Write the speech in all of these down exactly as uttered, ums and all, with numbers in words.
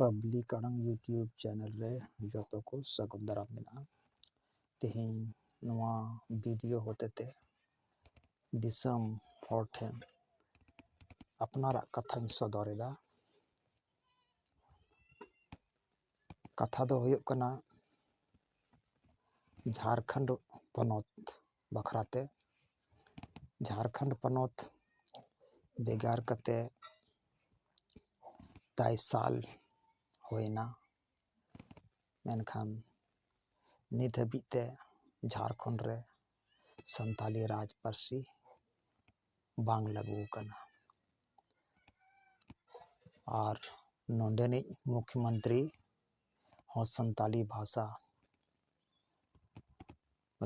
Public ᱟᱲᱟᱝ YouTube channel ᱨᱮ ᱡᱚᱛᱚ ᱠᱚ ᱥᱟᱹᱜᱩᱱ ᱫᱟᱨᱟᱢ ᱢᱮᱱᱟᱜᱼᱟ᱾ ᱛᱮᱦᱮᱧ ᱱᱚᱣᱟ ᱵᱷᱤᱰᱤᱭᱳ ᱦᱚᱛᱮᱛᱮ ᱫᱤᱥᱚᱢ ᱦᱚᱲ ᱴᱷᱮᱱ ᱟᱯᱱᱟᱨᱟᱜ ᱠᱟᱛᱷᱟᱧ ᱥᱚᱫᱚᱨ ᱮᱫᱟ᱾ ᱠᱟᱛᱷᱟ ᱫᱚ ᱦᱩᱭᱩᱜ ᱠᱟᱱᱟ, ᱡᱷᱟᱲᱠᱷᱚᱸᱰ ᱯᱚᱱᱚᱛ ᱵᱟᱠᱷᱨᱟᱛᱮ᱾ ᱡᱷᱟᱲᱠᱷᱚᱸᱰ ᱯᱚᱱᱚᱛ ᱵᱷᱮᱜᱟᱨ ᱠᱟᱛᱮ ᱛᱟᱭ ᱥᱟᱞ ᱦᱩᱭᱱᱟ, ᱢᱮᱱᱠᱷᱟᱱ ᱱᱤᱛ ᱦᱟᱹᱵᱤᱡ ᱛᱮ ᱡᱷᱟᱲᱠᱷᱚᱸᱰ ᱨᱮ ᱥᱟᱱᱛᱟᱞᱤ ᱨᱟᱡᱽ ᱯᱟᱹᱨᱥᱤ ᱵᱟᱝ ᱞᱟᱹᱜᱩ ᱟᱠᱟᱱᱟ᱾ ᱟᱨ ᱱᱚᱰᱮᱱᱤᱡ ᱢᱩᱠᱷᱭᱚᱢᱚᱱᱛᱨᱤ ᱦᱚᱸ ᱥᱟᱱᱛᱟᱞᱤ ᱵᱷᱟᱥᱟ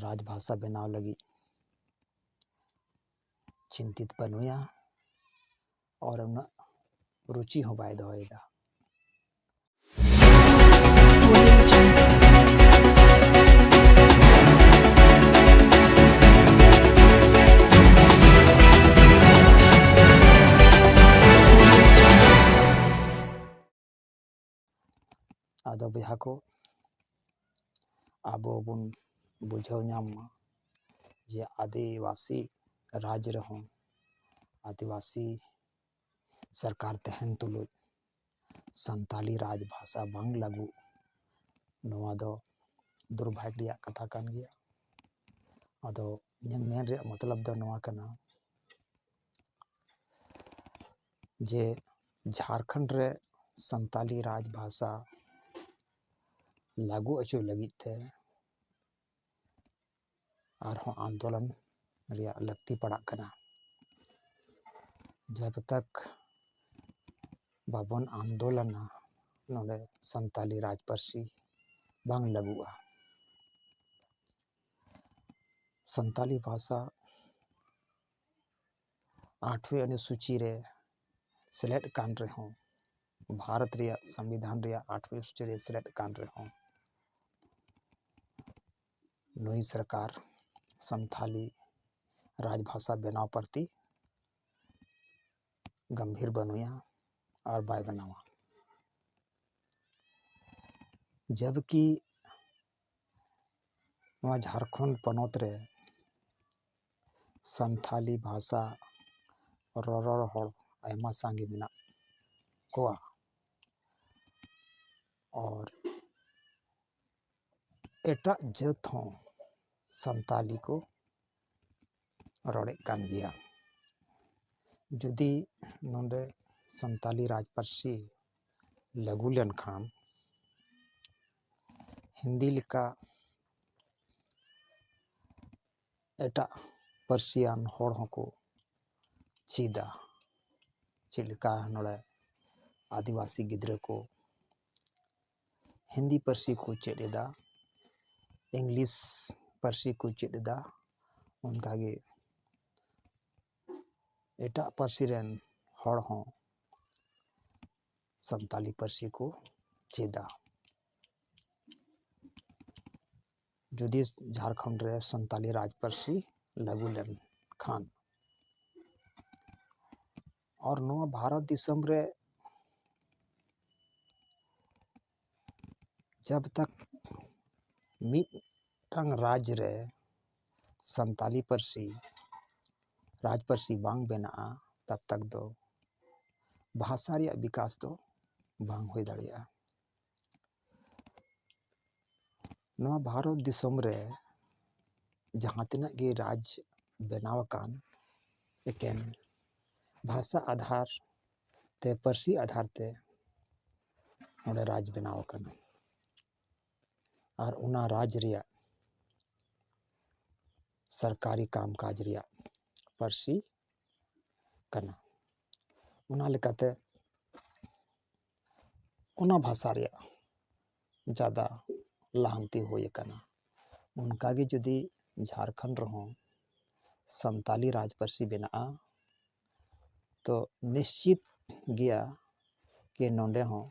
ᱨᱟᱡᱽ ᱵᱷᱟᱥᱟ ᱵᱮᱱᱟᱣ ᱞᱟᱹᱜᱤᱫ ᱪᱤᱱᱛᱤᱛ ᱵᱟᱹᱱᱩᱭᱟ ᱟᱨ ᱩᱱᱟᱹᱜ ᱨᱩᱪᱤ ᱦᱚᱸ ᱵᱟᱭ ᱫᱚᱦᱚᱭᱮᱫᱟ᱾ ᱟᱫᱚ ᱵᱚᱭᱦᱟ ᱠᱚ, ᱟᱵᱚ ᱵᱚᱱ ᱵᱩᱡᱷᱟᱹᱣ ᱧᱟᱢ ᱢᱟ ᱡᱮ ᱟᱹᱫᱤᱵᱟᱹᱥᱤ ᱨᱟᱡᱽ ᱨᱮᱦᱚᱸ, ᱟᱹᱫᱤᱵᱟᱹᱥᱤ ᱥᱚᱨᱠᱟᱨ ᱛᱟᱦᱮᱱ ᱛᱩᱞᱩᱡ ᱥᱟᱱᱛᱟᱞᱤ ᱨᱟᱡᱽ ᱵᱷᱟᱥᱟ ᱵᱟᱝ ᱞᱟᱹᱜᱩ, ᱱᱚᱣᱟ ᱫᱚ ᱫᱩᱨᱵᱷᱟᱜᱽ ᱨᱮᱭᱟᱜ ᱠᱟᱛᱷᱟ ᱠᱟᱱ ᱜᱮᱭᱟ᱾ ᱟᱫᱚ ᱤᱧᱟᱹᱜ ᱢᱮᱱ ᱨᱮᱭᱟᱜ ᱢᱚᱛᱞᱚᱵ ᱫᱚ ᱱᱚᱣᱟ ᱠᱟᱱᱟ ᱡᱮ ᱡᱷᱟᱲᱠᱷᱚᱸᱰ ᱨᱮ ᱥᱟᱱᱛᱟᱞᱤ ᱨᱟᱡᱽ ᱵᱷᱟᱥᱟ ᱞᱟᱹᱜᱩ ᱦᱚᱪᱚ ᱞᱟᱹᱜᱤᱫ ᱛᱮ ᱟᱨᱦᱚᱸ ᱟᱱᱫᱳᱞᱚᱱ ᱨᱮᱭᱟᱜ ᱞᱟᱹᱠᱛᱤ ᱯᱟᱲᱟᱜ ᱠᱟᱱᱟ᱾ ᱡᱟᱵ ᱛᱟᱠ ᱵᱟᱵᱚᱱ ᱟᱱᱫᱳᱞᱚᱱᱟ, ᱱᱚᱰᱮ ᱥᱟᱱᱛᱟᱞᱤ ᱨᱟᱡᱽ ᱯᱟᱹᱨᱥᱤ ᱵᱟᱝ ᱞᱟᱹᱜᱩᱜᱼᱟ᱾ ᱥᱟᱱᱛᱟᱞᱤ ᱵᱷᱟᱥᱟ ᱟᱴᱷᱣᱤ ᱚᱱᱩᱥᱩᱪᱤ ᱨᱮ ᱥᱮᱞᱮᱫ ᱠᱟᱱ ᱨᱮᱦᱚᱸ, ᱵᱷᱟᱨᱚᱛ ᱨᱮᱭᱟᱜ ᱥᱚᱝᱵᱤᱫᱷᱟᱱ ᱨᱮᱭᱟᱜ ᱟᱴᱷᱣᱤ ᱚᱱᱩᱥᱩᱪᱤ ᱨᱮ ᱥᱮᱞᱮᱫ ᱠᱟᱱ ᱨᱮᱦᱚᱸ, ᱱᱩᱭ ᱥᱚᱨᱠᱟᱨ ᱥᱟᱱᱛᱷᱟᱞᱤ ᱨᱟᱡᱽ ᱵᱷᱟᱥᱟ ᱵᱮᱱᱟᱣ ᱯᱨᱚᱛᱤ ᱜᱚᱢᱵᱷᱤᱨ ᱵᱟᱹᱱᱩᱭᱟ ᱟᱨ ᱵᱟᱭ ᱵᱮᱱᱟᱣᱟ᱾ ᱡᱚᱵᱠᱤ ᱱᱚᱣᱟ ᱡᱷᱟᱲᱠᱷᱚᱸᱰ ᱯᱚᱱᱚᱛ ᱨᱮ ᱥᱟᱱᱛᱷᱟᱞᱤ ᱵᱷᱟᱥᱟ ᱨᱚᱨᱚᱲ ᱦᱚᱲ ᱟᱭᱢᱟ ᱥᱟᱸᱜᱮ ᱢᱮᱱᱟᱜ ᱠᱚᱣᱟ᱾ ᱟᱨ ᱮᱴᱟᱜ ᱡᱟᱹᱛ ᱦᱚᱸ ᱥᱟᱱᱛᱟᱞᱤ ᱠᱚ ᱨᱚᱲᱮᱫ ᱠᱟᱱ ᱜᱮᱭᱟ᱾ ᱡᱩᱫᱤ ᱱᱚᱰᱮ ᱥᱟᱱᱛᱟᱞᱤ ᱨᱟᱡᱽ ᱯᱟᱹᱨᱥᱤ ᱞᱟᱹᱜᱩ ᱞᱮᱱᱠᱷᱟᱱ, ᱦᱤᱱᱫᱤ ᱞᱮᱠᱟ ᱮᱴᱟᱜ ᱯᱟᱹᱨᱥᱤᱭᱟᱱ ᱦᱚᱲ ᱦᱚᱸᱠᱚ ᱪᱮᱫᱟ᱾ ᱪᱮᱫ ᱞᱮᱠᱟ ᱱᱚᱰᱮ ᱟᱹᱫᱤᱵᱟᱹᱥᱤ ᱜᱤᱫᱽᱨᱟᱹ ᱠᱚ ᱦᱤᱱᱫᱤ ᱯᱟᱹᱨᱥᱤ ᱠᱚ ᱪᱮᱫ ᱮᱫᱟ, ᱤᱝᱞᱤᱥ ᱯᱟᱹᱨᱥᱤ ᱠᱚ ᱪᱮᱫ ᱮᱫᱟ, ᱚᱱᱠᱟᱜᱮ ᱮᱴᱟᱜ ᱯᱟᱹᱨᱥᱤ ᱨᱮᱱ ᱦᱚᱲ ᱦᱚᱸ ᱥᱟᱱᱛᱟᱞᱤ ᱯᱟᱹᱨᱥᱤ ᱠᱚ ᱪᱮᱫᱟ᱾ ᱡᱩᱫᱤ ᱡᱷᱟᱲᱠᱷᱚᱸᱰ ᱨᱮ ᱥᱟᱱᱛᱟᱞᱤ ᱨᱟᱡᱽ ᱯᱟᱹᱨᱥᱤ ᱞᱟᱹᱜᱩ ᱞᱮᱱᱠᱷᱟᱱ, ᱟᱨ ᱱᱚᱣᱟ ᱵᱷᱟᱨᱚᱛ ᱫᱤᱥᱚᱢ ᱨᱮ ᱡᱟᱵ ᱛᱟᱠ ᱢᱤᱫᱴᱟᱝ ᱨᱟᱡᱽ ᱨᱮ ᱥᱟᱱᱛᱟᱞᱤ ᱯᱟᱹᱨᱥᱤ ᱨᱟᱡᱽ ᱯᱟᱹᱨᱥᱤ ᱵᱟᱝ ᱵᱮᱱᱟᱜᱼᱟ, ᱛᱟᱵ ᱛᱟᱠ ᱫᱚ ᱵᱷᱟᱥᱟ ᱨᱮᱭᱟᱜ ᱵᱤᱠᱟᱥ ᱫᱚ ᱵᱟᱝ ᱦᱩᱭ ᱫᱟᱲᱮᱭᱟᱜᱼᱟ᱾ ᱱᱚᱣᱟ ᱵᱷᱟᱨᱚᱛ ᱫᱤᱥᱚᱢ ᱨᱮ ᱡᱟᱦᱟᱸ ᱛᱤᱱᱟᱹᱜ ᱜᱮ ᱨᱟᱡᱽ ᱵᱮᱱᱟᱣ ᱟᱠᱟᱱ, ᱮᱠᱮᱱ ᱵᱷᱟᱥᱟ ᱟᱫᱷᱟᱨ ᱛᱮ, ᱯᱟᱹᱨᱥᱤ ᱟᱫᱷᱟᱨ ᱛᱮ ᱱᱚᱰᱮ ᱨᱟᱡᱽ ᱵᱮᱱᱟᱣ ᱟᱠᱟᱱᱟ᱾ ᱟᱨ ᱚᱱᱟ ᱨᱟᱡᱽ ᱨᱮᱭᱟᱜ ᱥᱚᱨᱠᱟᱨᱤ ᱠᱟᱢ ᱠᱟᱡᱽ ᱨᱮᱭᱟᱜ ᱯᱟᱹᱨᱥᱤ ᱠᱟᱱᱟ᱾ ᱚᱱᱟ ᱞᱮᱠᱟᱛᱮ ᱚᱱᱟ ᱵᱷᱟᱥᱟ ᱨᱮᱭᱟᱜ ᱡᱟᱫᱟ ᱞᱟᱦᱟᱱᱛᱤ ᱦᱩᱭ ᱟᱠᱟᱱᱟ᱾ ᱚᱱᱠᱟᱜᱮ ᱡᱩᱫᱤ ᱡᱷᱟᱲᱠᱷᱚᱸᱰ ᱨᱮᱦᱚᱸ ᱥᱟᱱᱛᱟᱞᱤ ᱨᱟᱡᱽ ᱯᱟᱹᱨᱥᱤ ᱵᱮᱱᱟᱜᱼᱟ, ᱛᱚ ᱱᱤᱥᱪᱤᱛ ᱜᱮᱭᱟ ᱠᱤ ᱱᱚᱰᱮ ᱦᱚᱸ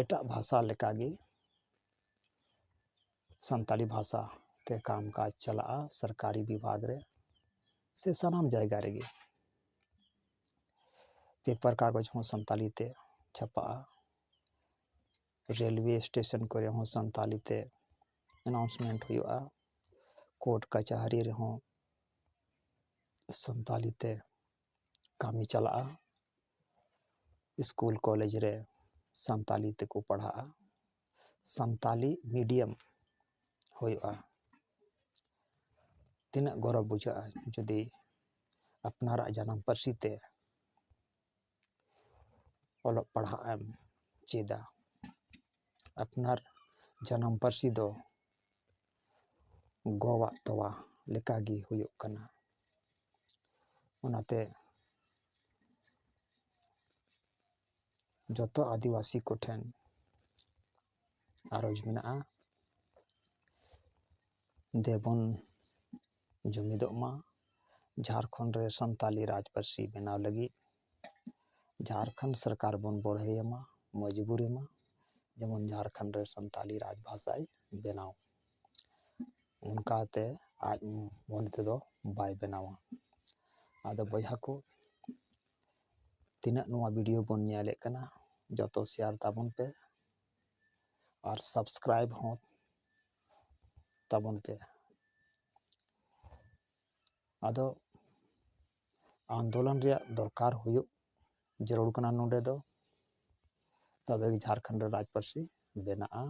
ᱮᱴᱟᱜ ᱵᱷᱟᱥᱟ ᱞᱮᱠᱟᱜᱮ ᱥᱟᱱᱛᱟᱲᱤ ᱵᱷᱟᱥᱟ ᱛᱮ ᱠᱟᱢ ᱠᱟᱡᱽ ᱪᱟᱞᱟᱜᱼᱟ ᱥᱚᱨᱠᱟᱨᱤ ᱵᱤᱵᱷᱟᱜᱽ ᱨᱮ ᱥᱮ ᱥᱟᱱᱟᱢ ᱡᱟᱭᱜᱟ ᱨᱮᱜᱮ᱾ ᱯᱮᱯᱟᱨ ᱠᱟᱜᱚᱡᱽ ᱦᱚᱸ ᱥᱟᱱᱛᱟᱲᱤ ᱛᱮ ᱪᱷᱟᱯᱟᱜᱼᱟ᱾ ᱨᱮᱞᱣᱮ ᱥᱴᱮᱥᱚᱱ ᱠᱚᱨᱮ ᱦᱚᱸ ᱥᱟᱱᱛᱟᱞᱤ ᱛᱮ ᱟᱱᱟᱣᱩᱱᱥᱢᱮᱱᱴ ᱦᱩᱭᱩᱜᱼᱟ᱾ ᱠᱳᱨᱴ ᱠᱟᱪᱷᱟᱨᱤ ᱨᱮᱦᱚᱸ ᱥᱟᱱᱛᱟᱞᱤ ᱛᱮ ᱠᱟᱹᱢᱤ ᱪᱟᱞᱟᱜᱼᱟ᱾ ᱥᱠᱩᱞ ᱠᱚᱞᱮᱡᱽ ᱨᱮ ᱥᱟᱱᱛᱟᱞᱤ ᱛᱮᱠᱚ ᱯᱟᱲᱦᱟᱜᱼᱟ᱾ ᱥᱟᱱᱛᱟᱞᱤ ᱢᱤᱰᱤᱭᱟᱢ ᱦᱩᱭᱩᱜᱼᱟ᱾ ᱛᱤᱱᱟᱹᱜ ᱜᱚᱨᱚᱵᱽ ᱵᱩᱡᱷᱟᱹᱜᱼᱟ ᱡᱩᱫᱤ ᱟᱯᱱᱟᱨᱟᱜ ᱡᱟᱱᱟᱢ ᱯᱟᱹᱨᱥᱤ ᱛᱮ ᱚᱞᱚᱜ ᱯᱟᱲᱦᱟᱜ ᱮᱢ ᱪᱮᱫᱟ᱾ ᱟᱯᱱᱟᱨ ᱡᱟᱱᱟᱢ ᱯᱟᱹᱨᱥᱤ ᱫᱚ ᱜᱚᱣᱟᱜ ᱛᱚᱣᱟ ᱞᱮᱠᱟᱜᱮ ᱦᱩᱭᱩᱜ ᱠᱟᱱᱟ᱾ ᱚᱱᱟᱛᱮ ᱡᱚᱛᱚ ᱟᱹᱫᱤᱵᱟᱹᱥᱤ ᱠᱚᱴᱷᱮᱱ ᱟᱨᱚᱡᱽ ᱢᱮᱱᱟᱜᱼᱟ, ᱫᱮᱵᱚᱱ ᱡᱩᱢᱤᱫᱚᱜ ᱢᱟ᱾ ᱡᱷᱟᱲᱠᱷᱚᱸᱰ ᱨᱮ ᱥᱟᱱᱛᱟᱞᱤ ᱨᱟᱡᱽ ᱯᱟᱹᱨᱥᱤ ᱵᱮᱱᱟᱣ ᱞᱟᱹᱜᱤᱫ ᱡᱷᱟᱲᱠᱷᱚᱸᱰ ᱥᱚᱨᱠᱟᱨ ᱵᱚᱱ ᱵᱚᱲᱦᱮᱭᱮ ᱢᱟ, ᱢᱚᱡᱽᱵᱩᱨᱮ ᱢᱟ, ᱡᱮᱢᱚᱱ ᱡᱷᱟᱲᱠᱷᱚᱸᱰ ᱨᱮ ᱥᱟᱱᱛᱟᱞᱤ ᱨᱟᱡᱽ ᱵᱷᱟᱥᱟᱭ ᱵᱮᱱᱟᱣ᱾ ᱚᱱᱠᱟᱛᱮ ᱟᱡ ᱢᱚᱱᱮ ᱛᱮᱫᱚ ᱵᱟᱭ ᱵᱮᱱᱟᱣᱟ᱾ ᱟᱫᱚ ᱵᱚᱭᱦᱟ ᱠᱚ, ᱛᱤᱱᱟᱹᱜ ᱱᱚᱣᱟ ᱵᱷᱤᱰᱤᱭᱳ ᱵᱚᱱ ᱧᱮᱞᱮᱫ ᱠᱟᱱᱟ, ᱡᱚᱛᱚ ᱥᱮᱭᱟᱨ ᱛᱟᱵᱚᱱ ᱯᱮ ᱟᱨ ᱥᱟᱵᱥᱠᱨᱟᱭᱤᱵ ᱦᱚᱸ ᱛᱟᱵᱚᱱ ᱯᱮ᱾ ᱟᱫᱚ ᱟᱱᱫᱳᱞᱚᱱ ᱨᱮᱭᱟᱜ ᱫᱚᱨᱠᱟᱨ ᱦᱩᱭᱩᱜ ᱡᱟᱹᱨᱩᱲ ᱠᱟᱱᱟ ᱱᱚᱰᱮ ᱫᱚ, ᱛᱚᱵᱮ ᱜᱮ ᱡᱷᱟᱲᱠᱷᱚᱸᱰ ᱨᱮ ᱨᱟᱡᱽ ᱯᱟᱹᱨᱥᱤ ᱵᱮᱱᱟᱜᱼᱟ᱾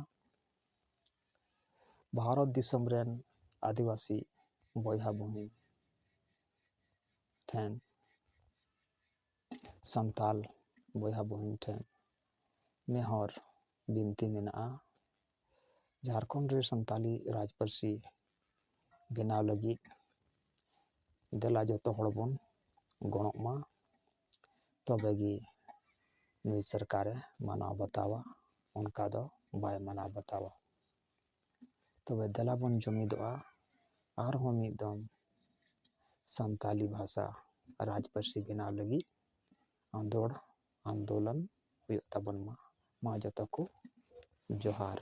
ᱵᱷᱟᱨᱚᱛ ᱫᱤᱥᱚᱢ ᱨᱮᱱ ᱟᱹᱫᱤᱵᱟᱹᱥᱤ ᱵᱚᱭᱦᱟ ᱵᱚᱦᱤᱱ ᱴᱷᱮᱱ, ᱥᱟᱱᱛᱟᱞ ᱵᱚᱭᱦᱟ ᱵᱚᱦᱤᱱ ᱴᱷᱮᱱ ᱱᱮᱦᱚᱨ ᱵᱤᱱᱛᱤ ᱢᱮᱱᱟᱜᱼᱟ, ᱡᱷᱟᱲᱠᱷᱚᱸᱰ ᱨᱮ ᱥᱟᱱᱛᱟᱞᱤ ᱨᱟᱡᱽ ᱯᱟᱹᱨᱥᱤ ᱵᱮᱱᱟᱣ ᱞᱟᱹᱜᱤᱫ ᱫᱮᱞᱟ ᱡᱚᱛᱚ ᱦᱚᱲ ᱵᱚᱱ ᱜᱚᱲᱚᱜ ᱢᱟ, ᱛᱚᱵᱮ ᱜᱮ ᱱᱩᱭ ᱥᱚᱨᱠᱟᱨᱮ ᱢᱟᱱᱟᱣ ᱵᱟᱛᱟᱣᱟ, ᱚᱱᱠᱟ ᱫᱚ ᱵᱟᱭ ᱢᱟᱱᱟᱣ ᱵᱟᱛᱟᱣᱟ᱾ ᱛᱚᱵᱮ ᱫᱮᱞᱟ ᱵᱚᱱ ᱡᱩᱢᱤᱫᱚᱜᱼᱟ, ᱟᱨᱦᱚᱸ ᱢᱤᱫ ᱫᱚᱢ ᱥᱟᱱᱛᱟᱞᱤ ᱵᱷᱟᱥᱟ ᱨᱟᱡᱽ ᱯᱟᱹᱨᱥᱤ ᱵᱮᱱᱟᱣ ᱞᱟᱹᱜᱤᱫ ᱟᱸᱫᱳᱲ ᱟᱱᱫᱳᱞᱚᱱ ᱦᱩᱭᱩᱜ ᱛᱟᱵᱚᱱ ᱢᱟ᱾ ᱢᱟ ᱡᱚᱛᱚ ᱠᱚ ᱡᱚᱦᱟᱨ᱾